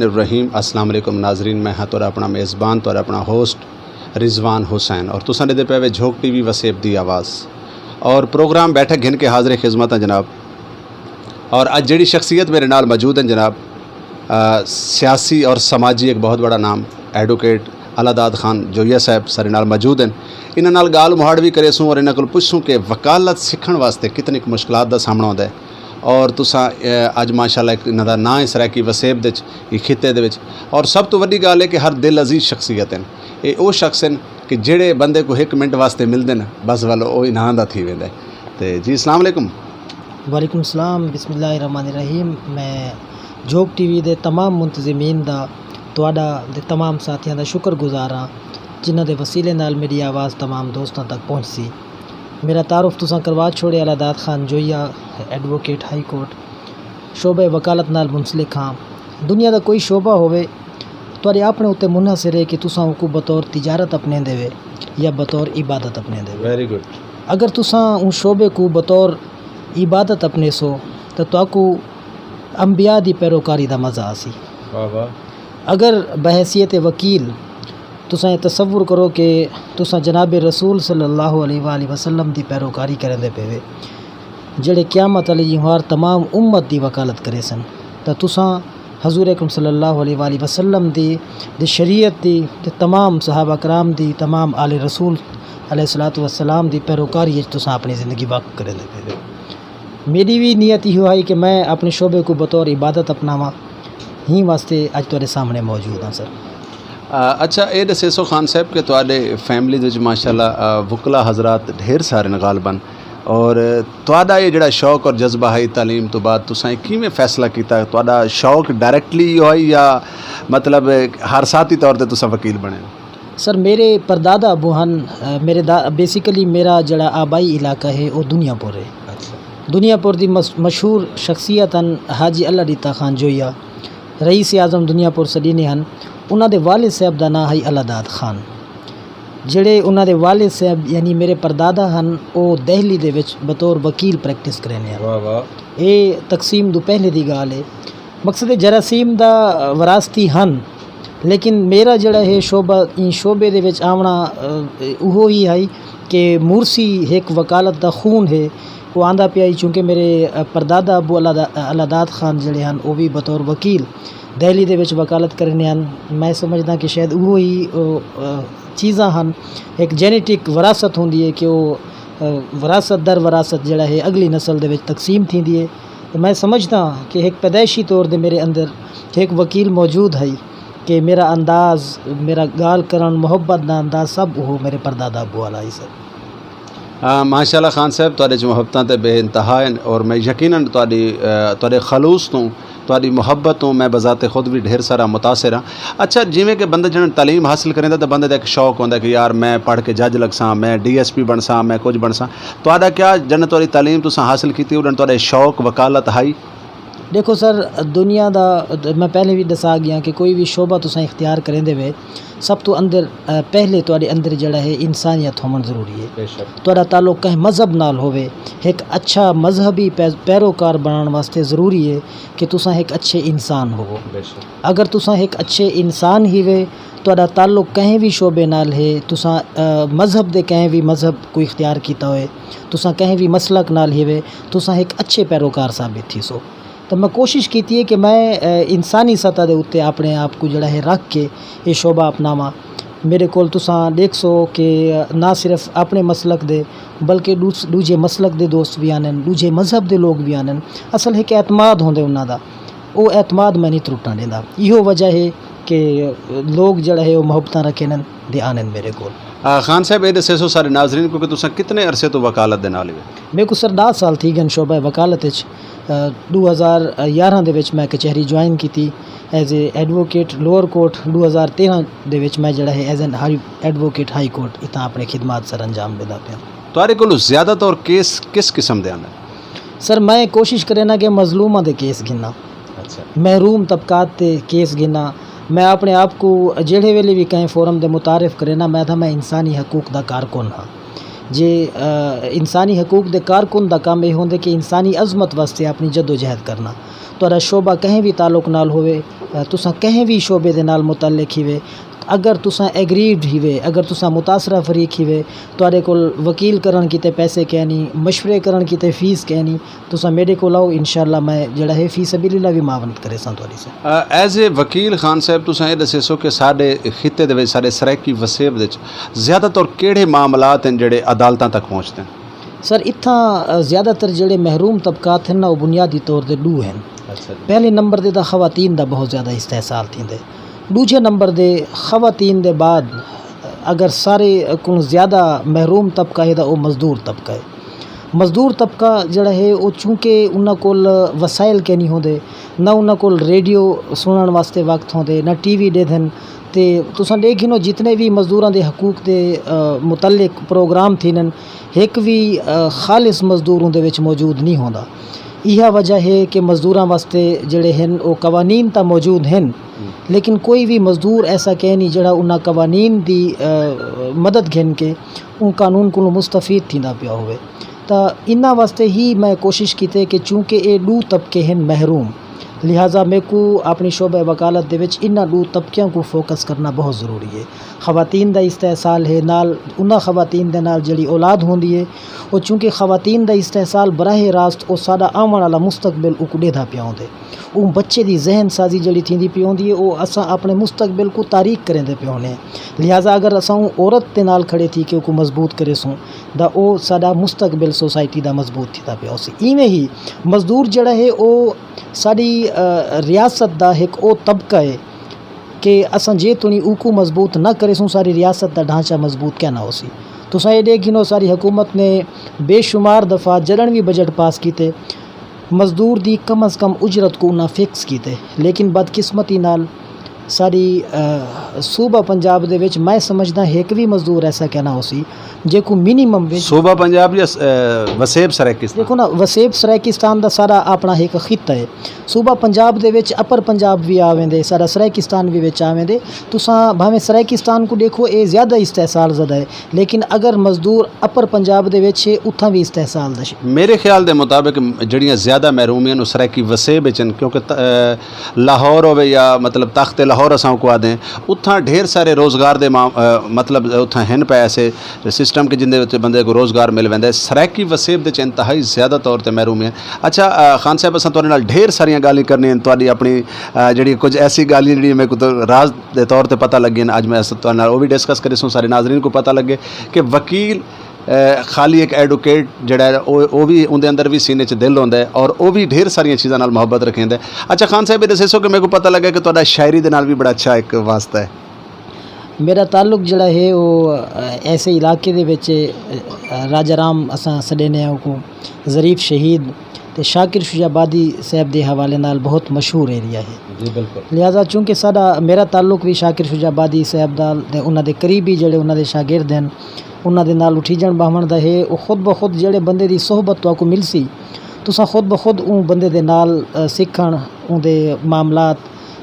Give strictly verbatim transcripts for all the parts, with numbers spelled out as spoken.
الرحیم۔ السلام علیکم ناظرین، میں ہاں تہاڈا اپنا میزبان، تہاڈا اپنا ہوسٹ رضوان حسین، اور تساں دے پے وے جھوک ٹی وی وسیب دی آواز اور پروگرام بیٹھک گھن کے حاضر خدمت ہیں جناب۔ اور اج جڑی شخصیت میرے نال موجود ہیں جناب، آ، سیاسی اور سماجی ایک بہت بڑا نام، ایڈوکیٹ اللہ داد خان جوئیہ صاحب سارے نال موجود ہیں۔ انہاں نال گال مہاڑ بھی کرے سوں اور انہاں کول پوچھ سوں کہ وکالت سکھن واسطے کتنی کُ مشکلات دا سامنا ہوندا ہے۔ اور تساں، اے، اج ماشاءاللہ ایک انہاں دا ناں ہے سرائیکی وسیب دے وچ، اے خطے دے وچ۔ اور سب تو وڈی گل ہے کہ ہر دل عزیز شخصیت ہیں۔ اے او شخص ہیں کہ جڑے بندے کو ایک منٹ واسطے ملدے نا، بس والو او انہاں دا تھی ویندا ہے۔ تے جی، السلام علیکم۔ وعلیکم السلام، بسم اللہ الرحمن الرحیم۔ میں جھوک ٹی وی دے تمام منتظمین دا، تہاڈا، دے تمام ساتھیاں دا شکر گزار ہاں، جنہاں دے وسیلے نال میری آواز تمام دوستاں تک پہنچ سی۔ میرا تعارف تساں کروا چھوڑے، اللہ داد خان جوئیہ، ایڈووکیٹ ہائی کورٹ، شعبہ وکالت نال منسلک ہاں۔ دنیا دا کوئی شعبہ ہووے، تہاڈے اپنے اُتے منحصر ہے کہ تساں اُکوں بطور تجارت اپنے دے وے یا بطور عبادت اپنے دے وے۔ Very good. اگر تساں اُن شعبے کو بطور عبادت اپنے سو، تو تہاکوں انبیاء دی پیروکاری دا مزہ آسی۔ واہ واہ۔ اگر بحیثیت وکیل تساں یہ تصور کرو کہ تساں جناب رسول صلی اللہ علیہ وآلہ وسلم دی پیروکاری کرن دے پے وے، جڑے قیامت علی جی ہار تمام امت دی وکالت کرے سن، تاں تساں حضور اکرم صلی اللہ علیہ وآلہ وسلم دی، دی شریعت دی، تے تمام صحابہ کرام دی، تمام آل رسول علیہ الصلوۃ والسلام دی پیروکاری وچ تساں اپنی زندگی وقف کرن دے پے وے۔ میری بھی نیت یہ ہوئی کہ میں اپنے شعبے کو بطور عبادت اپناواں، ہی واسطے اج تہاڈے سامنے موجود ہاں سر۔ آ، اچھا، اے دسے سو خان صاحب کہ تہاڈے فیملی دے وچ ماشاءاللہ، آ، وکلا حضرات ڈھیر سارے نے غالباً، اور تہاڈا یہ جڑا شوق اور جذبہ ہے تعلیم تو بعد، تساں یہ کیویں فیصلہ کیتا؟ تہاڈا شوق ڈائریکٹلی ہوئی یا مطلب ہر ساتھی طور تے تساں وکیل بنے؟ سر، میرے پردادا ابو ہن، آ، میرے دا-، بیسیکلی میرا جڑا آبائی علاقہ ہے، وہ دنیا پور ہے۔ دنیا پور دی مس-، مشہور شخصیت ہن حاجی اللہ دیتا خان جوئیا، رئیس اعظم دنیا پور سڈینے ہن۔ انہاں دے والد صاحب دا ناں ہے اللہ داد خان۔ جڑے انہاں دے والد صاحب یعنی میرے پردادا ہن، او دہلی دے وچ بطور وکیل پریکٹس کرینے ہن۔ واہ واہ۔ اے تقسیم دو پہلے دی گال ہے۔ مقصد جراثیم دا وراثتی ہن، لیکن میرا جڑا ہے شعبہ، این شعبے دے وچ آونا، آ، اوہو ہی ہے کہ مورسی ایک وکالت دا خون ہے۔ وہ آندا پیا ہی، چونکہ میرے، آ، پردادا ابو اللہ دا-، اللہ داد خان جڑے ہن، وہ بھی بطور وکیل دہلی دے وچ وکالت کرنے ہن۔ میں سمجھدا کہ شاید اوہو ہی، آ، آ، چیزاں ہن، ایک جینیٹک وراثت ہوندی ہے کہ وہ، آ، وراثت در وراثت جڑا ہے اگلی نسل دے وچ تقسیم تھیندی ہے۔ تو میں سمجھدا کہ ایک پیدائشی طور دے میرے اندر ایک وکیل موجود ہے کہ میرا انداز، میرا گال کرن، محبت دا انداز سب وہ میرے پردادا ابو والا ہی سر۔ آ، ماشاءاللہ خان صاحب، تہاڈے چ محبتاں تے بے انتہا ہیں اور میں یقیناً تہاڈی، آ، تہاڈے خلوص تو، تہاڈی محبت تو میں بذات خود بھی ڈھیر سارا متاثر ہاں۔ اچھا، جویں کہ بندہ جنہاں تعلیم حاصل کریندا تے بندے دا ایک شوق ہوندا کہ یار میں پڑھ کے جج لگساں، میں ڈی ایس پی بنساں، میں کچھ بنساں۔ تہاڈا کیا جنہاں تہاڈی تعلیم تساں حاصل کیتی، اڈن تہاڈے شوق وکالت ہائی؟ دیکھو سر، دنیا دا، میں پہلے بھی دسا گیا کہ کوئی بھی شعبہ تساں اختیار کریں دے وے، سب تو اندر، آ، پہلے تہاڈے اندر جڑا ہے انسانیت ہومن ضروری ہے۔ بے شک۔ تہاڈا تعلق کہیں مذہب نال ہووے، ایک اچھا مذہبی پے-، پیروکار بنان واسطے ضروری ہے کہ تساں ایک اچھے انسان ہوو۔ بے شک۔ اگر تساں ایک اچھے انسان ہی وے، تہاڈا تعلق کہیں بھی شعبے نال ہے، تساں، آ، مذہب دے کہیں بھی مذہب کو اختیار کیتا ہوئے، تساں کہیں بھی مسلک نال ہی وے، تساں ایک اچھے پیروکار ثابت تھی سو۔ تو میں کوشش کیتی ہے کہ میں، اے، انسانی سطح دے اُتے اپنے آپ کو جڑا ہے رکھ کے یہ شعبہ اپناواں۔ میرے کول تساں دیکھ سو کہ نہ صرف اپنے مسلک دے بلکہ دوس-، دوجے مسلک دے دوست بھی آنن، دوجے مذہب دے لوگ بھی آنن۔ اصل ہے کہ اعتماد ہوندے انہاں دا، وہ اعتماد میں نہیں ترٹنا دیندا۔ ایہو وجہ ہے کہ لوگ جڑا ہے وہ محبتاں رکھے نن دے آنن میرے کول۔ آ، خان صاحب، یہ دسے سو سارے ناظرین کو کہ تساں کتنے عرصے تو وکالت دے نال ہی؟ میرے کو سر دس سال تھی گئے شعبہ وکالت وچ۔ آ، دو ہزار یارہ دے وچ میں کچہری جوائن کیتی as a advocate lower court. دو ہزار تیرہ دے وچ میں جڑا ہے as an high, advocate high court اتنا اپنے خدمات سر انجام دینا پیا۔ تہاڈے کول زیادہ تور کیس کس قسم دے آندے؟ سر، میں کوشش کرے نا کہ مظلوماں دے کیس گھننا، اچھا۔ محروم طبقات تے کیس گھننا۔ میں اپنے آپ کو جیڑھے ویلے بھی کہیں فورم دے متعارف کرے نا، میں تھا میں انسانی حقوق دا کارکن ہاں۔ جے، آ، انسانی حقوق دے کارکن دا کام یہ ہوندے کہ انسانی عظمت واسطے اپنی جدوجہد کرنا۔ تہاڈا شعبہ کہیں بھی تعلق نال ہووے، تساں کہیں وی شعبے دے نال متعلق ہیوے، اگر تساں ایگریوڈ ہیوے، اگر تساں متاثرہ فریق ہیوے، تہاڈے کول وکیل کرن کیتے پیسے کینی، مشورے کرن کیتے فیس کینی، تساں میڈے کول آؤ، انشاءاللہ میں جڑا ہے فی سبیل اللہ وی معاونت کرے ساں تہاڈی سے۔ ایز اے وکیل خان صاحب، تساں اے دسے سو کہ ساڈے خطے دے وچ، ساڈے سرائیکی وسیب دے وچ زیادہ تر کیڑے معاملات ہیں جڑے عدالتاں تک پہنچتے ہیں؟ سر، اتھاں زیادہ تر جڑے محروم طبقات ہیں نا، وہ بنیادی طور تے ڈو ہیں۔ پہلے نمبر دے دا خواتین دا بہت زیادہ استحصال تھیندے۔ دوجے نمبر دے خواتین دے بعد اگر سارے کوں زیادہ محروم طبقہ ہے دا او مزدور طبقہ ہے۔ مزدور طبقہ جڑا ہے، او چونکہ انہاں کول وسائل کے نہیں ہوندے، نہ انہاں کول ریڈیو سنن واسطے وقت ہوندے، نہ ٹی وی دے دن۔ تے تساں دیکھ گھنو، جتنے بھی مزدوراں دے حقوق دے متعلق پروگرام تھینن، ایک بھی خالص مزدور اون دے وچ موجود نہیں ہوندا۔ ایہا وجہ ہے کہ مزدوراں واسطے جڑے ہن، او قوانین تاں موجود ہن، لیکن کوئی بھی مزدور ایسا کہہ نہیں جڑا انہاں قوانین دی مدد گھن کے اون قانون کولوں مستفید تھیندا پیا ہوئے۔ تاں انہاں واسطے ہی میں کوشش کیتے کہ چونکہ اے ڈو طبقے ہن محروم، لہذا میرے کو اپنی شعبہ وکالت دے وچ انہاں ڈو طبقیاں کو فوکس کرنا بہت ضروری ہے۔ خواتین دا استحصال ہے، نال انہاں خواتین دے نال جڑی اولاد ہوندی ہے، او چونکہ خواتین دا استحصال براہ راست او ساڈا آون والا مستقبل اکڑے دا پیا ہوندے۔ اون بچے دی ذہن سازی جڑی تھیندی پی ہوندی ہے، او اساں اپنے مستقبل کو تاریخ کریندے پے ہونے ہیں۔ لہذا اگر اساں اون عورت دے نال کھڑے تھی کہ او کو مضبوط کرے سوں، دا او ساڈا مستقبل سوسائٹی دا مضبوط تھیدا پیا ہوسی۔ ایویں ہی مزدور جڑا ہے، او ساڈی ریاست دا ایک او طبقہ ہے کہ اساں جے تنی اوکو مضبوط نہ کرے سوں، ساری ریاست دا ڈھانچہ مضبوط کہنا ہوسی۔ تساں اے ڈیکھ گھنو، ساری حکومت نے بے شمار دفعہ جڑن وی بجٹ پاس کیتے، مزدور دی کم از کم اجرت کو انہاں فکس کیتے، لیکن بدقسمتی نال ساری صوبہ پنجاب دے وچ میں سمجھدا ایک وی مزدور ایسا کہنا ہوسی جے کو منیمم ویج صوبہ پنجاب یا وسیب سرائیکستان؟ دیکھو نا، وسیب سرائیکستان دا سارا اپنا ایک خطہ ہے۔ صوبہ پنجاب دے وچ اپر پنجاب وی آویں دے، سارا سرائیکستان وی وچ آویں دے۔ تساں بھاویں سرائیکستان کو دیکھو، اے زیادہ استحصال زدہ ہے، لیکن اگر مزدور اپر پنجاب دے وچ ہے، اتھاں وی استحصال دا شکار۔ میرے خیال دے مطابق جڑیاں زیادہ محرومیاں نوں سرائیکی وسیب وچ ہن، کیونکہ ت-، اے، لاہور ہووے یا مطلب تخت لاہور اساں کو آدھے ہیں، اتھاں ڈھیر سارے روزگار دے ماں-، اے، مطلب اتھاں ہن پے ایسے سسٹم کہ جن دے وچ بندے کو روزگار مل ویندا ہے۔ سرائیکی وسیب دے وچ انتہائی زیادہ طور تے محرومیاں۔ اچھا، اے، خان صاحب، اساں تہاڈے نال ڈھیر ساریاں گالیں کرنی ہیں، تہاڈی اپنی، اے، جڑی کچھ ایسی گالیں جڑی میں کو تو راز دے طور تے پتہ لگی ہیں، اج میں اس تہاڈے نال او وی ڈسکس کرے سوں، سارے ناظرین کو پتہ لگے کہ وکیل، اے، خالی ایک ایڈوکیٹ جڑا ہے، او، او وی اوندے اندر وی سینے چ دل ہوندا ہے اور او وی ڈھیر ساریاں چیزاں نال محبت رکھیندا ہے۔ اچھا خان صاحب، اے دسے سو کہ میرے کو پتہ لگا کہ تہاڈا شاعری دے نال وی بڑا اچھا ایک واسطہ ہے۔ میرا تعلق جڑا ہے، او، اے، ایسے علاقے دے وچ، اے، راجہ رام اساں سڈینے ہیں، او کو ظریف شہید تے شاکر شجاع آبادی صاحب دے حوالے نال بہت مشہور ایریا ہے۔ جی، بالکل۔ لہذا چونکہ ساڈا، میرا تعلق وی شاکر شجاع آبادی صاحب نال تے انہاں دے قریبی جڑے انہاں دے شاگرد ہن، انہاں دے نال اٹھی جان باہمن دا ہے، او خود بخود جڑے بندے دی صحبت تہاکوں ملسی، تساں خود بخود اوں بندے دے نال، اے، سکھن، اوں دے معاملات،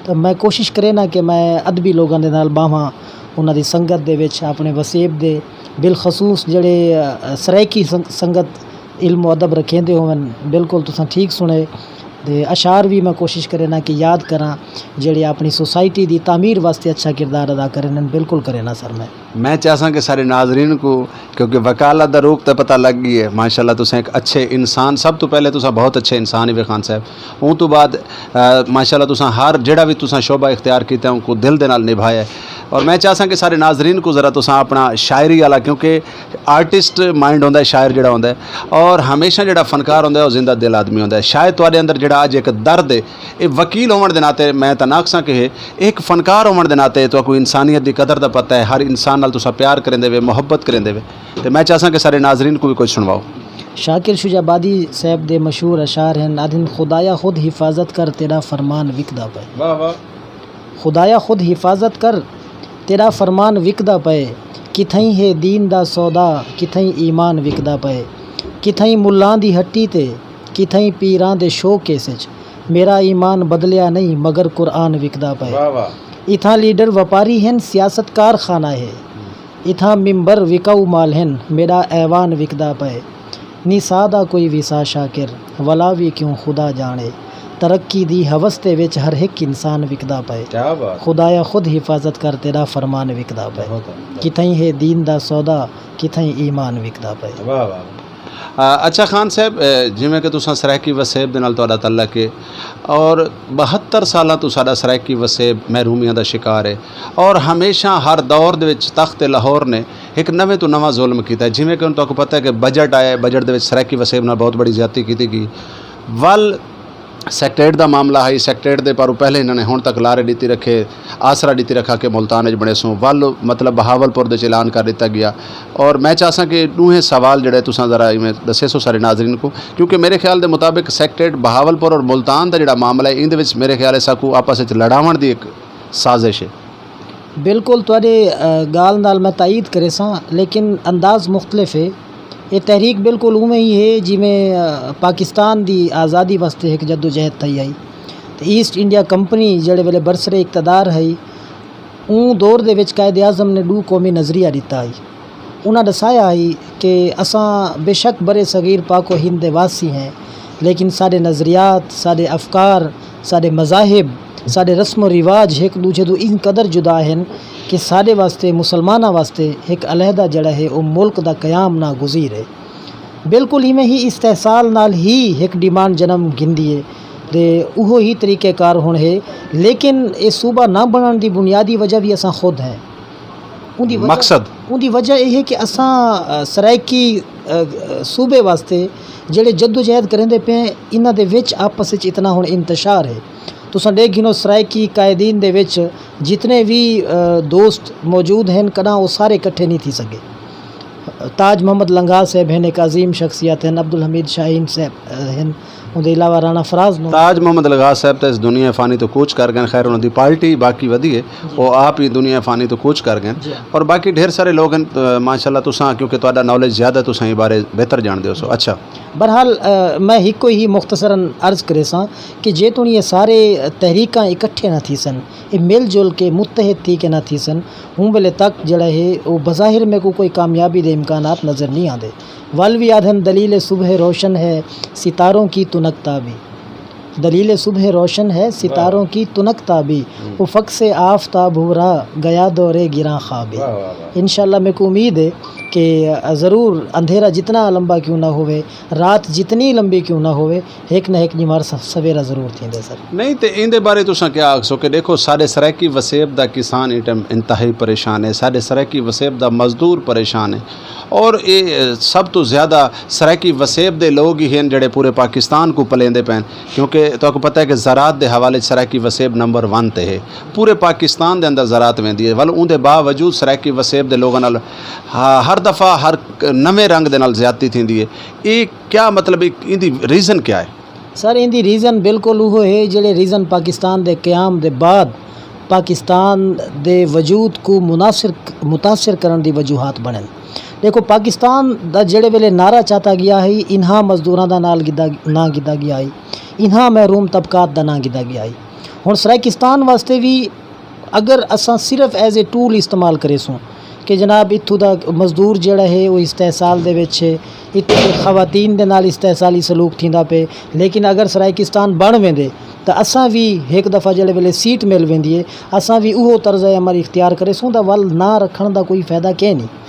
تے میں کوشش کرے نا کہ میں ادبی لوگاں دے نال باہواں، انہاں دی سنگت دے وچ اپنے وسیب دے، بالخصوص جڑے، اے، سرائیکی سنگ-، سنگت علم و ادب رکھیندے ہوون، بالکل تساں ٹھیک سنے۔ تے اشعار وی میں کوشش کرنا کہ یاد کراں، جڑے اپنی سوسائٹی دی تعمیر واسطے اچھا کردار ادا کرن، بالکل کرنا سر میں۔ میں چاہساں کہ سارے ناظرین کو، کیونکہ وکالت دا روپ تے پتہ لگ گئی ہے، ماشاءاللہ تساں ایک اچھے انسان، سب تو پہلے تساں بہت اچھے انسان ہی وے خان صاحب۔ اون تو بعد، آ، ماشاءاللہ تساں ہر جڑا بھی تساں شعبہ اختیار کیتا ہے، ان کو دل دے نال نبھایا ہے۔ اور میں چاہساں کہ سارے ناظرین کو ذرا تساں اپنا شاعری والا، کیونکہ آرٹسٹ مائنڈ ہوندا ہے شاعر جڑا ہوندا ہے، اور ہمیشہ جڑا فنکار ہوندا ہے، وہ زندہ دل آدمی ہوندا ہے۔ شاید تواڈے اندر جڑا اج ایک درد ہے، اے وکیل ہون دے ناطے میں تاں نہ آکھساں کہ اے ایک فنکار ہون دے ناطے تو کوئی انسانیت دی قدر دا پتہ ہے، ہر انسان نال تساں پیار کریندے وے، محبت کریندے وے۔ تے میں چاہساں کہ سارے ناظرین کو بھی کچھ سنواؤ۔ شاکر شجاع آبادی صاحب دے مشہور اشعار ہیں، آدھن: "خدایا خود حفاظت کر، تیرا فرمان وکدا پئے۔" واہ واہ۔ "خدایا خود حفاظت کر، تیرا فرمان وکدا پئے۔ کتھائیں ہے دین دا سودا، کتھائیں ایمان وکدا پئے۔ کتھائیں ملاں دی ہٹی تے، کتھائیں پیراں دے شو کیس وچ۔ میرا ایمان بدلیا نہیں، مگر قرآن وکدا پئے۔" واہ واہ۔ اتھاں لیڈر وپاری ہن، سیاست کارخانہ ہے۔ اتھاں ممبر وکاؤ مال ہن، میرا ایوان وکدا پئے۔ نی سا دا کوئی وی سا شاکر، ولا وی کیوں خدا جانے۔ ترقی دی ہوس دے وچ ہر ہک انسان وکدا پئے۔ کیا بات۔ خدایا خود حفاظت کر، تیرا فرمان وکدا پئے۔ بہت عمدہ۔ کتھائیں ہے دین دا سودا، کتھائیں ایمان وکدا پئے۔ واہ واہ۔ آ، اچھا خان صاحب، اے، جویں کہ تساں سرائیکی وسیب دے نال تہاڈا تعلق ہے اور بہتر سالاں تو ساڈا سرائیکی وسیب محرومیاں دا شکار ہے اور ہمیشہ ہر دور دے وچ تخت لاہور نے ایک نویں تو نواں ظلم کیتا ہے۔ جویں کہ ہن تہاکوں پتہ ہے کہ بجٹ آیا ہے، بجٹ دے وچ سرائیکی وسیب نال بہت بڑی زیادتی کیتی گئی۔ ول سیکٹریٹ دا معاملہ ہے، سیکٹریٹ دے پاروں پہلے انہاں نے ہن تک لارے ڈتی رکھے، آسرا ڈتی رکھا کہ ملتان وچ بنے سوں، ول مطلب بہاول پور دے وچ اعلان کر دتا گیا۔ اور میں چاہساں کہ دوہیں سوال جڑے تساں ذرا ایویں دسے سو سارے ناظرین کو، کیونکہ میرے خیال دے مطابق سیکٹریٹ بہاول پور اور ملتان دا جڑا معاملہ ہے، ایندے وچ میرے خیال ہے ساکو آپس وچ لڑاون دی ایک سازش ہے۔ بالکل تہاڈے، آ، گال نال میں تائید کرے ساں، لیکن انداز مختلف ہے۔ یہ تحریک بالکل اوویں ہی ہے جویں، آ، پاکستان دی آزادی واسطے ایک جدوجہد تھئی آئی۔ تے ایسٹ انڈیا کمپنی جڑے ویلے برسر اقتدار ہئی، اوں دور دے وچ قائد اعظم نے ڈو قومی نظریہ ڈتا ہئی۔ انہاں دسایا ہئی کہ اساں بے شک بر صغیر پاک و ہند دے واسی ہیں، لیکن ساڈے نظریات، ساڈے افکار، ساڈے مذاہب، ساڈے رسم و رواج ایک دوجے تو ان قدر جدا ہیں کہ ساڈے واسطے، مسلماناں واسطے ایک علیحدہ جڑا ہے، او ملک دا قیام ناگزیر ہے۔ بالکل ایویں ہی استحصال نال ہی ایک ڈیمانڈ جنم گھندی ہے تے اوہو ہی طریقہ کار ہن ہے، لیکن اے صوبہ نہ بنن دی بنیادی وجہ بھی اساں خود ہیں۔ اوندی وجہ، مقصد؟ اوندی وجہ یہ ہے کہ اساں، آ، سرائیکی، آ، صوبے واسطے جڑے جدوجہد کریندے پے ہیں، انہاں دے وچ آپس وچ اتنا ہن انتشار ہے۔ تساں ڈیکھ گھنو سرائیکی قائدین دے وچ جتنے بھی، آ، دوست موجود ہیں، کداں وہ سارے اکٹھے نہیں تھی سکے۔ تاج محمد لنگا صاحب ہیں، ایک عظیم شخصیت ہیں، عبدالحمید شاہین صاحب، آ، ہیں، اون دے علاوہ رانا فراز نو۔ تاج محمد لنگا صاحب تے اس دنیا فانی تو کوچ کر گئے، خیر انہاں دی پارٹی باقی ودی ہے، جی۔ وہ آپ ہی دنیا فانی تو کوچ کر گئے۔ جی۔ اور باقی ڈھیر سارے لوگ ہیں، آ، ماشاءاللہ تساں، کیونکہ تہاڈا نالج زیادہ، تساں اس بارے بہتر جان دے ہو سو۔ اچھا۔ بہرحال، آ، میں ایک کوئی ہی مختصراً عرض کرے ساں کہ جے توں یہ سارے تحریکاں اکٹھے نہ تھی سن، یہ مل جل کے متحد تھی کے نہ تھی سن، ہوں ویلے تک جڑا ہے، وہ بظاہر میں کو کوئی کامیابی دے امکانات نظر نہیں آندے۔ ول وی آدھن دلیل صبح روشن ہے، ستاروں کی تنکتا بھی۔ دلیل صبح روشن ہے، ستاروں کی تنکتا بھی۔ افق سے آفتاب ہو رہا، گیا دور گراں خوابی۔ واہ، واہ، واہ۔ انشاءاللہ میرے کو امید ہے کہ ضرور اندھیرا جتنا لمبا کیوں نہ ہوئے، رات جتنی لمبی کیوں نہ ہوئے، ایک نہ ایک نمار س-، سویرا ضرور تھیندے سر۔ نہیں تے ایندے بارے تساں کیا آکھ سو کہ دیکھو سارے سرائیکی وسیب دا کسان ایٹم انتہائی پریشان ہے، سارے سرائیکی وسیب دا مزدور پریشان ہے۔ اور اے سب تو زیادہ سرائیکی وسیب دے لوگ ہی ہیں جڑے پورے پاکستان کو پلیندے پین، کیونکہ تو کو پتہ ہے کہ زراعت دے حوالے چ سرائیکی وسیب نمبر ون تے ہے، پورے پاکستان دے اندر زراعت ویندی ہے، ول اون دے باوجود سرائیکی وسیب دے لوگاں نال ہا-، ہر دفعہ ہر ک-، نویں رنگ دے نال زیادتی تھیندی ہے۔ اے کیا مطلب، اے-، ایندی ریزن کیا ہے؟ سر، ایندی ریزن بالکل اوہو ہے جڑے ریزن پاکستان دے قیام دے بعد پاکستان دے وجود کو مناصر-، متاثر کرن دی وجوہات بنن۔ دیکھو، پاکستان دا جڑے ویلے نعرہ چاتا گیا ہے، انہاں مزدوراں دا نال گدا-، ناں گدا گیا ہے، انہاں محروم طبقات دا ناں گدا گیا ہے۔ ہن سرائیکستان واسطے بھی اگر اساں صرف ایز اے ٹول استعمال کرے سوں کہ جناب، اتھوں دا مزدور جڑا ہے، وہ استحصال دے وچ ہے، اتھوں دے خواتین دے نال استحصالی سلوک تھیندا پے، لیکن اگر سرائیکستان بن ویندے، تاں اساں وی ہک دفعہ جڑے ویلے سیٹ مل ویندی ہے، اساں وی اوہو طرز عمل اختیار کرے سوں، دا ول نہ رکھن دا کوئی فائدہ کہیں نہیں۔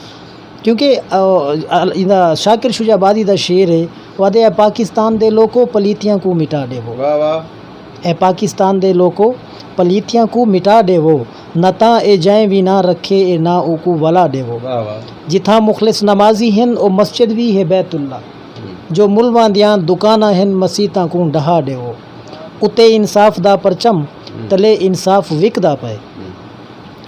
کیونکہ، آ، آ، ایندا شاکر شجاع آبادی دا شعر ہے، وہ آدھے، "اے پاکستان دے لوکو، پلیتیاں کو مٹا دے وہ۔" واہ واہ۔ اے پاکستان دے لوکو، پلیتیاں کو مٹا ڈیوو، نہ تاں اے جائیں وی نہ رکھے، اے نہ اوکو ولا ڈیوو۔ واہ واہ۔ جتھاں مخلص نمازی ہن، او مسجد وی ہے بیت اللہ۔ ہم۔ جو ملواں دیاں دکاناں ہن، مسیتاں کو ڈہا ڈیوو۔ اتے انصاف دا پرچم، ہم۔ تلے انصاف وکدا پئے۔ ہم۔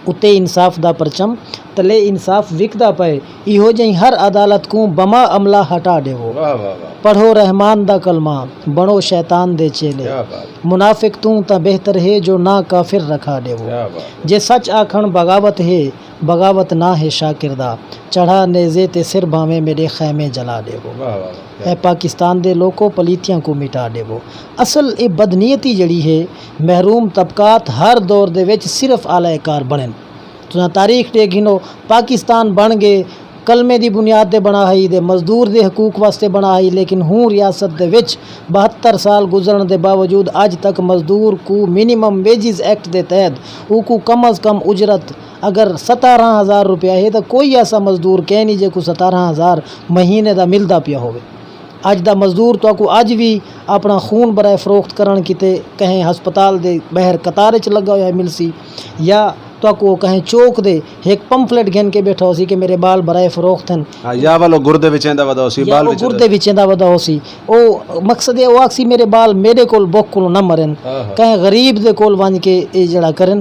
اتے انصاف دا پرچم، تلے انصاف وکدا پئے۔ ایہو جئی ہر عدالت کوں بما عملہ ہٹا ڈیوو۔ واہ، واہ، واہ۔ پڑھو رحمان دا کلمہ، بنو شیطان دے چیلے۔ کیا بات۔ منافق توں تاں بہتر ہے جو نہ کافر رکھا ڈیوو۔ کیا بات۔ جے سچ آکھن بغاوت ہے، بغاوت نہ ہے شاکر دا۔ چڑھا نیزے تے سر بھاویں میرے خیمے جلا ڈیوو۔ واہ، واہ، واہ۔ کیا اے پاکستان دے لوکو، پلیتیاں کو مٹا ڈیوو۔ اصل اے بدنیتی جڑی ہے، محروم طبقات ہر دور دے وچ صرف آلہ کار بنن۔ تساں تاریخ تے گھنو، پاکستان بن گئے، کلمے دی بنیاد تے بنا ہئی، دے مزدور دے حقوق واسطے بنا ہئی، لیکن ہوں ریاست دے وچ بہتر سال گزرن دے باوجود اج تک مزدور کو منیمم ویجز ایکٹ دے تحت اوکو کم از کم اجرت اگر ستارہ ہزار روپیہ ہے، تو کوئی ایسا مزدور کہہ نہیں جے کو ستارہ ہزار مہینے دا ملدا پیا ہووے۔ اج دا مزدور تو کو اج بھی اپنا خون برائے فروخت کرن کیتے کہیں ہسپتال دے باہر قطار وچ لگا ہویا ملسی، یا تو کو کہیں چوک دے ایک پمفلٹ گھن کے بیٹھا ہوسی کہ میرے بال برائے فروخت ہیں۔ ہاں، یا والو گردے وچ ایندا ودا ہوسی، یا بال او وچ گردے وچ ایندا ودا ہوسی۔ او مقصد ہے، او آکسی میرے بال میرے کول بک کولوں نہ مرن، ہاں، ہاں۔ کہیں غریب دے کول ونج کے اے جڑا کرن۔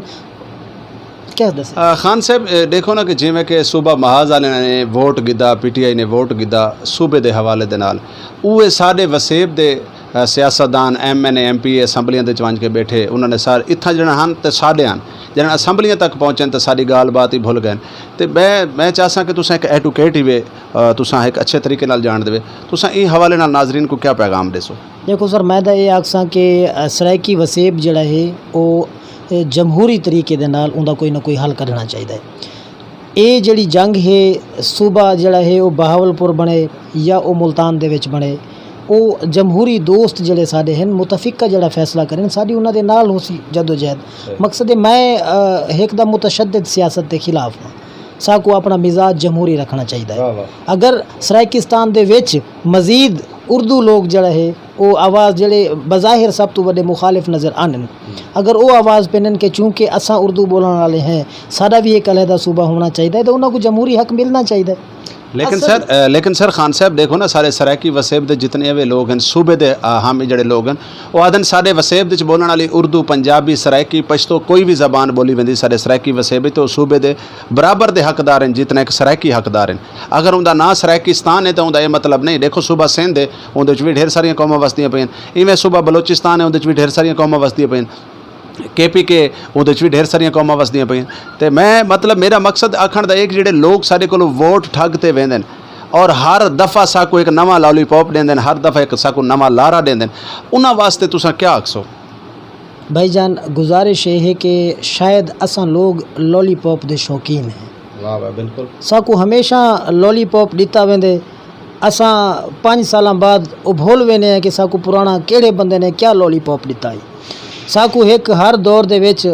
کیا دسے؟ آ، خان صاحب، اے، دیکھو نا کہ جویں کہ صوبہ محاذ والے نے ووٹ گدا، پی ٹی آئی نے ووٹ گدا صوبے دے حوالے دے نال، اوہ ساڈے وسیب دے، آ، سیاستدان، ایم این اے، ایم پی اے، اسمبلیاں دے چ ونج کے بیٹھے، انہاں نے سار اتھاں جڑا ہن تے ساڈے ہن، جڑا اسمبلیاں تک پہنچن تے ساڈی گال بات ہی بھول گئے۔ تے میں، میں چاہساں کہ تساں ایک ایڈوکیٹ ہی وے، آ، تساں ایک اچھے طریقے نال جان دے وے، تساں ایں حوالے نال ناظرین کو کیا پیغام دے سو؟ دیکھو سر، میں تاں اے آکھساں کہ، آ، سرائیکی وسیب جڑا ہے، او، اے، جمہوری طریقے دے نال اوندا کوئی نہ کوئی حل کڈھنا چاہیدا ہے۔ اے جڑی جنگ ہے، صوبہ جڑا ہے، او بہاولپور بنے یا او ملتان دے وچ بنے، او جمہوری دوست جڑے ساڈے ہن، متفقہ جڑا فیصلہ کرن، ساڈی انہاں دے نال ہو سی جدوجہد۔ مقصد ہے، میں، آ، ہک دا متشدد سیاست دے خلاف ہاں۔ ساکو اپنا مزاج جمہوری رکھنا چاہیدا ہے۔ واہ واہ۔ اگر سرائیکستان دے وچ مزید اردو لوگ جڑا ہے، او آواز جڑے بظاہر سب تو وڈے مخالف نظر آنن، اگر او آواز پینن کہ چونکہ اساں اردو بولن والے ہیں، ساڈا بھی ایک علیحدہ صوبہ ہونا چاہیدا ہے، تو انہاں کو جمہوری حق ملنا چاہیدا ہے۔ لیکن اصل سر، اے، لیکن سر خان صاحب، دیکھو نا، سارے سرائیکی وسیب دے جتنے وے لوگ ہیں، صوبے دے، آ، حامی جڑے لوگ ہیں، وہ آدھن سارے وسیب دے چ بولن والی اردو، پنجابی، سرائیکی، پشتو، کوئی بھی زبان بولی ویندی سارے سرائیکی وسیب وچ، تو صوبے دے برابر دے حقدار ہیں، جتنے ایک سرائیکی حقدار ہیں۔ اگر اوندا نام سرائیکستان ہے، تو اوندا یہ مطلب نہیں۔ دیکھو، صوبہ سندھ ہے، اون دے وچ بھی ڈھیر ساریاں قوماں وسدیاں پئین۔ ایویں صوبہ بلوچستان ہے، اون دے وچ بھی ڈھیر ساریاں قوماں وسدیاں پئین۔ کے پی کے، اون دے وچ بھی ڈھیر ساریاں قوماں وسدیاں پئین۔ تے میں، مطلب، میرا مقصد آکھن دا ایک، جڑے لوگ ساڈے کولوں ووٹ ٹھگ تے ویندن اور ہر دفعہ ساکو ایک نواں لالی پاپ دیندن، ہر دفعہ ایک ساکو نواں لارا دیندن، انہاں واسطے تساں کیا آکھسو؟ بھائی جان، گزارش یہ ہے کہ شاید اساں لوگ لالی پاپ دے شوقین ہیں۔ واہ واہ، بالکل۔ ساکو ہمیشہ لالی پاپ دتا ویندے۔ اساں پنج سالاں بعد او بھول وینے ہیں کہ ساکو پرانا کیڑے بندے نے کیا لالی پاپ دتا ہے۔ ساکو ایک ہر دور دے وچ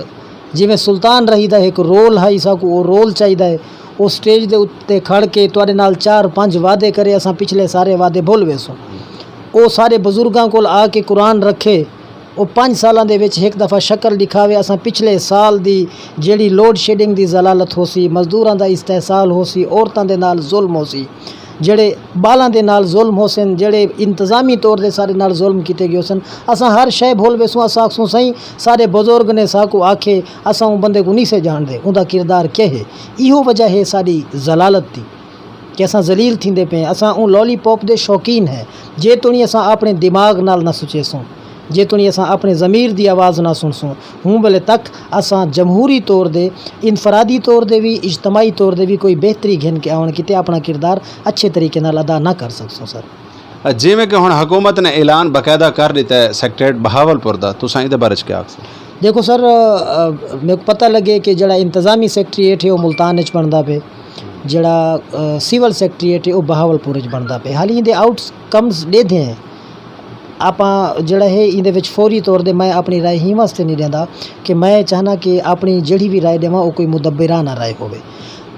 جویں سلطان رہی دا ایک رول ہے، ساکو او رول چاہیدا ہے۔ او سٹیج دے اُتے کھڑ کے تواڈے نال چار پنج وعدے کرے، اساں پچھلے سارے وعدے بھول ویسوں۔ او سارے بزرگاں کول آ کے قرآن رکھے، او پنج سالاں دے وچ ہک دفعہ شکل دکھاوے، اساں پچھلے سال دی جیڑی لوڈ شیڈنگ دی ذلالت ہو سی، مزدوراں دا استحصال ہو سی، عورتاں دے نال ظلم ہو سی، جیڑے بالاں دے نال ظلم ہو سن، جیڑے انتظامی طور دے سارے نال ظلم کیتے گئے ہو سن، اساں ہر شے بھول ویسوں۔ اساں آکھسوں سائیں، سارے بزرگ نے ساکو آکھے، اساں اون بندے کو نہیں سے جان دے، اوندا کردار کیا ہے؟ ایہو وجہ ہے ساری ذلالت دی کہ اساں ذلیل تھیندے پئے ہیں۔ اساں اون لالی پاپ دے شوقین ہیں۔ جے تونی اساں اپنے دماغ نال نہ سوچے سوں، جے تونی اساں اپنے ضمیر دی آواز نہ سن سوں، ہوں بلے تک اساں جمہوری طور دے، انفرادی طور دے بھی، اجتماعی طور دے بھی کوئی بہتری گھن کے آون کیتے اپنا کردار اچھے طریقے نال ادا نہ کر سکسوں سر۔ جیویں کہ ہن حکومت نے اعلان باقاعدہ کر دتا ہے سیکٹریٹ بہاولپور دا، تساں ایدے بارے چ کیا آکھسو؟ دیکھو سر، آ، میرے کو پتہ لگے کہ جڑا انتظامی سیکٹریٹ ہے، وہ ملتان وچ بندا پے، جڑا، آ، سول سیکٹریٹ ہے، وہ بہاولپور وچ بندا پے۔ حالی دے آؤٹ کمز ڈیدھے ہیں۔ آپاں جڑا ہے، ایندے وچ فوری طور دے میں اپنی رائے ہی واسطے نہیں دیندا کہ میں چاہنا کہ اپنی جڑی بھی رائے دیواں، وہ کوئی مدبرانہ رائے ہوے۔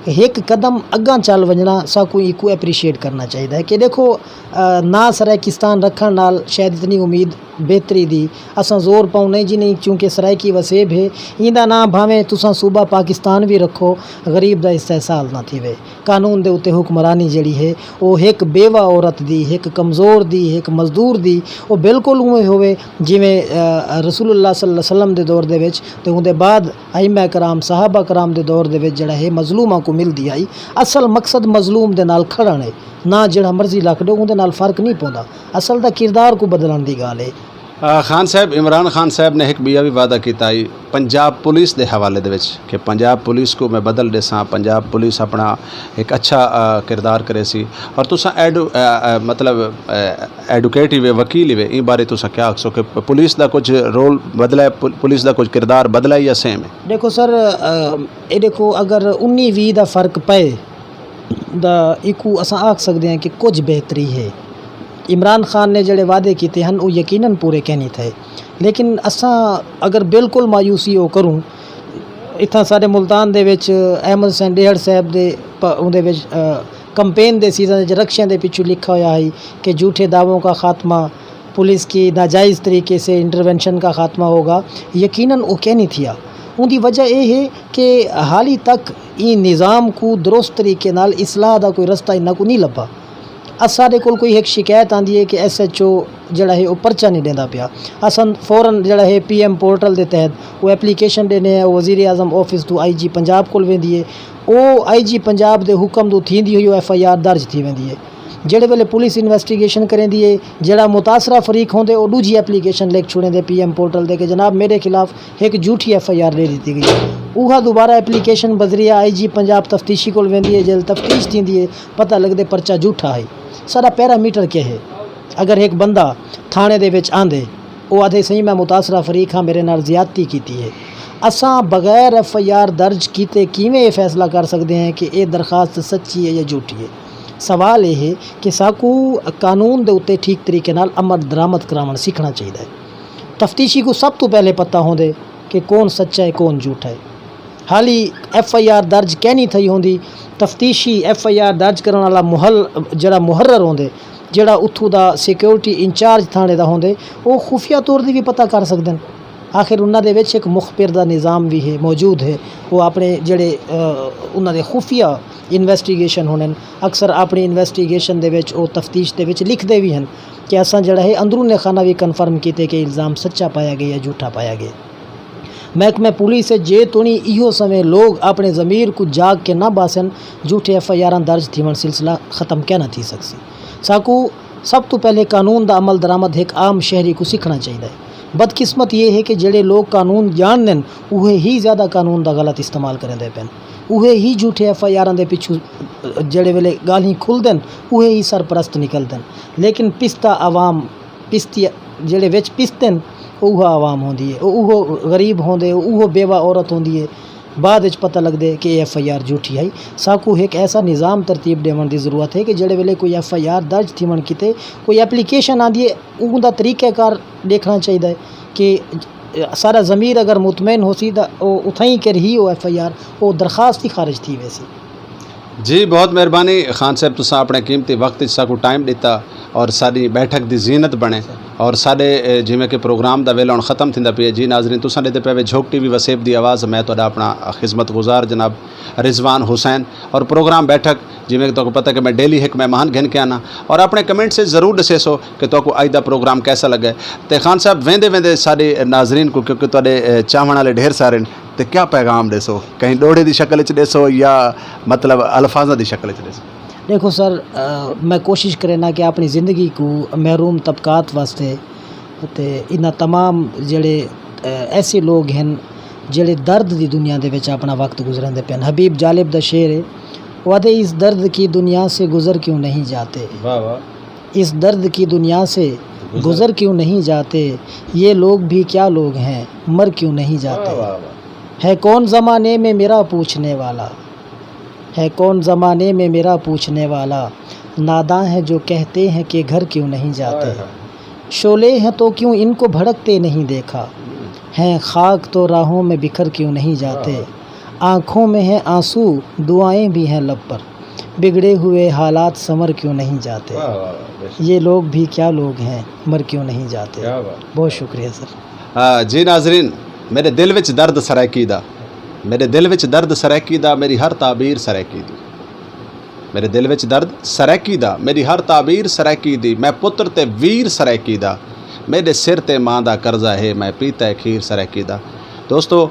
ایک قدم اگاں چل ونجنا ساکو ایکو اپریشیٹ کرنا چاہیدا ہے کہ دیکھو، آ، نہ سرائیکستان رکھن نال شاید اتنی امید بہتری دی اساں زور پاؤں نہیں جی نہیں، چونکہ سرائیکی وسیب ہے، ایندا نام بھاویں تساں صوبہ پاکستان بھی رکھو، غریب دا استحصال نہ تھیوے۔ قانون دے اُتے حکمرانی جڑی ہے، او ایک بیوہ عورت دی، ایک کمزور دی، ایک مزدور دی، او بالکل اوویں ہووے جویں، آ، رسول اللہ صلی اللہ علیہ وسلم دے دور دے وچ تے اوندے بعد ائمہ کرام، صحابہ کرام دے دور دے وچ جڑا ہے مظلوماں کو ملدی آئی۔ اصل مقصد مظلوم دے نال کھڑن ہے، نہ جڑا مرضی لکھ دو، اوندے نال فرق نہیں پوندا۔ اصل دا کردار کو بدلن دی گال ہے۔ آ، خان صاحب، عمران خان صاحب نے ایک بیا بھی وعدہ کیتا ہے پنجاب پولیس دے حوالے دے وچ کہ پنجاب پولیس کو میں بدل دے ساں، پنجاب پولیس اپنا ایک اچھا، آ، کردار کرے سی۔ اور تساں ایڈو-، آ، آ، مطلب، آ، ایڈوکیٹ ہی وے، وکیل ہی وے، این بارے تساں کیا آکھسو کہ پولیس دا کچھ رول بدلا ہے، پو-، پولیس دا کچھ کردار بدلا ہے یا سیم ہے؟ دیکھو سر، آ، اے دیکھو، اگر انی وی دا فرق پے، دا ایکو اساں آکھ سکدے ہیں کہ کچھ بہتری ہے۔ عمران خان نے جڑے وعدے کیتے ہن، وہ یقیناً پورے کہنی تھے۔ لیکن اساں اگر بالکل مایوسی ہو کروں، اتھاں سارے ملتان دے وچ احمد حسین ڈیہڑ صاحب دے پ-، اون دے وچ، آ، کمپین دے سیزن وچ رکشے دے پچھو لکھا ہویا ہے کہ جھوٹے دعووں کا خاتمہ، پولیس کی ناجائز طریقے سے انٹرونشن کا خاتمہ ہوگا۔ یقیناً وہ کہنی تھیا۔ ان دی وجہ یہ ہے کہ حالی تک این نظام کو درست طریقے نال اصلاح دا کوئی رستہ انہاں کو نہیں لبھا۔ اساڈے کول کوئی ایک شکایت آندی ہے کہ ایس ایچ او جڑا ہے وہ پرچہ نہیں دیندا پیا، اساں فوراً جڑا ہے پی ایم پورٹل دے تحت وہ اپلیکیشن دینے ہیں، وزیر اعظم آفس تو آئی جی پنجاب کول ویندی ہے۔ او آئی جی پنجاب دے حکم تو تھیندی ہوئی او ایف آئی آر درج تھی ویندی ہے۔ جڑے ویلے پولیس انویسٹیگیشن کریندی ہے، جڑا متاثرہ فریق ہوندے او دوجی اپلیکیشن لکھ چھوڑے دے پی ایم پورٹل دے کہ جناب میرے خلاف ایک جھوٹی ایف آئی آر دے دتی گئی۔ اوہا دوبارہ اپلیکیشن بذریعہ آئی جی پنجاب تفتیشی کول ویندی ہے، جیل تفتیش تھیندی ہے، پتہ لگدے پرچہ جھوٹا ہے۔ سارا پیرامیٹر کیا ہے؟ اگر ایک بندہ تھانے دے وچ آندے، او آدھے سہی میں متاثرہ فریق ہاں، میرے نال زیادتی کیتی ہے۔ اساں بغیر ایف آئی آر درج کیتے کیویں یہ فیصلہ کر سکدے ہیں کہ یہ درخواست سچی ہے یا جھوٹی ہے؟ سوال یہ ہے کہ ساکو قانون دے اُتے ٹھیک طریقے نال عمل درآمد کراون سیکھنا چاہیدا ہے۔ تفتیشی کو سب تو پہلے پتہ ہوندے کہ کون سچا ہے، کون جھوٹا ہے۔ حالی ایف آئی آر درج کہنی تھئی ہوندی، تفتیشی ایف آئی آر درج کرن والا محل جڑا مقرر ہوندے، جڑا اتھوں دا سیکیورٹی انچارج تھانے دا ہوندے، او خفیہ طور دی بھی پتہ کر سکدن۔ آخر انہاں دے وچ ایک مخبر دا نظام بھی ہے، موجود ہے۔ وہ اپنے جڑے، آ، انہاں دے خفیہ انویسٹیگیشن ہونے، اکثر اپنی انویسٹیگیشن دے وچ، او تفتیش دے وچ لکھدے بھی ہیں کہ اساں جڑا ہے اندرون خانہ بھی کنفرم کیتے کہ الزام سچا پایا گیا یا جھوٹا پایا گیا۔ محکمہ پولیس ہے جے تونی ایہو سمے لوگ اپنے ضمیر کو جاگ کے نہ باسن، جھوٹے ایف آئی آراں درج تھیون سلسلہ ختم کہنا تھی سکسی۔ ساکو سب تو پہلے قانون دا عمل درآمد ایک عام شہری کو سیکھنا چاہیدا ہے۔ بدقسمت یہ ہے کہ جڑے لوگ قانون جان دین، اوہے ہی زیادہ قانون دا غلط استعمال کریں دے پین۔ اوہے ہی جھوٹے ایف آئی آراں دے پچھو جڑے ویلے گالیں کھل دین، اوہے ہی سرپرست نکل دین۔ لیکن پستہ عوام، پستی جڑے وچ پستن، اوہا عوام ہوندی ہے، او-، اوہو غریب ہوندے، اوہو بیوہ عورت ہوندی ہے۔ بعد وچ پتہ لگدے کہ ایف آئی آر جھوٹی آئی۔ ساکو ایک ایسا نظام ترتیب دیون دی ضرورت ہے کہ جڑے ویلے کوئی ایف آئی آر درج تھیون کیتے کوئی اپلیکیشن آندی ہے، اون دا طریقہ کار دیکھنا چاہیدا ہے کہ سارا ضمیر اگر مطمئن ہو سی، تا او اتھائی کر ہی O F I R O درخواست ہی خارج تھی ویسی۔ جی، بہت مہربانی خان صاحب، تساں اپنے قیمتی وقت وچ ساکو ٹائم دتا اور ساری بیٹھک دی زینت بنے۔ اور سارے، اے، جویں کہ پروگرام دا ویلا ہن ختم تھیندا پیا۔ جی ناظرین، تساں دے پے وے جھوک ٹی وی وسیب دی آواز، میں تہاڈا اپنا خدمت گزار جناب رضوان حسین۔ اور پروگرام بیٹھک، جویں کہ تہاکوں پتہ کہ میں ڈیلی ایک مہمان گھن کے آنا، اور اپنے کمنٹ سے ضرور دسے سو کہ تہاکوں اج دا پروگرام کیسا لگا ہے۔ تے خان صاحب، ویندے ویندے سارے ناظرین کو، کیونکہ تہاڈے، اے، چاہون والے ڈھیر سارے نے، تے کیا پیغام دے سو؟ کہیں ڈوڑے دی شکل وچ دے سو یا مطلب الفاظاں دی شکل وچ دے سو؟ دیکھو سر، آ، میں کوشش کرنا کہ اپنی زندگی کو محروم طبقات واسطے تے انہاں تمام جڑے، آ، ایسے لوگ ہیں جڑے درد دی دنیا دے وچ اپنا وقت گزرندے پن۔ حبیب جالب دا شعر ہے، وہ آدھے، اس درد کی دنیا سے گزر کیوں نہیں جاتے؟ واہ واہ۔ اس درد کی دنیا سے گزر کیوں نہیں جاتے؟ یہ لوگ بھی کیا لوگ ہیں، مر کیوں نہیں جاتے؟ واہ واہ واہ۔ ہے کون زمانے میں میرا پوچھنے والا؟ ہے کون زمانے میں میرا پوچھنے والا؟ ناداں ہے جو کہتے ہیں کہ گھر کیوں نہیں جاتے؟ ہائے ہائے۔ شعلے ہیں تو کیوں ان کو بھڑکتے نہیں دیکھا؟ ہیں خاک تو راہوں میں بکھر کیوں نہیں جاتے؟ واہ۔ آنکھوں میں ہیں آنسو، دعائیں بھی ہیں لب پر، بگڑے ہوئے حالات سنور کیوں نہیں جاتے؟ واہ واہ واہ، بے شک۔ یہ لوگ بھی کیا لوگ ہیں، مر کیوں نہیں جاتے؟ کیا بات۔ بہت شکریہ سر۔ آ، جی ناظرین، میرے دل وچ درد سرائیکی دا، میرے دل وچ درد سرائیکی دا، میری ہر تعبیر سرائیکی دی۔ میرے دل وچ درد سرائیکی دا، میری ہر تعبیر سرائیکی دی، میں پتر تے ویر سرائیکی دا، میرے سر تے ماں دا قرضہ ہے، میں پیتا ہے کھیر سرائیکی دا۔ دوستو،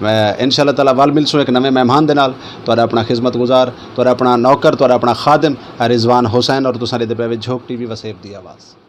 میں انشاءاللہ تعالیٰ ول ملسوں ایک نویں مہمان دے نال۔ تہاڈا اپنا خدمت گزار، تہاڈا اپنا نوکر، تہاڈا اپنا خادم رضوان حسین، اور تساں دے پے وچ جھوک ٹی وی وسیب دی آواز۔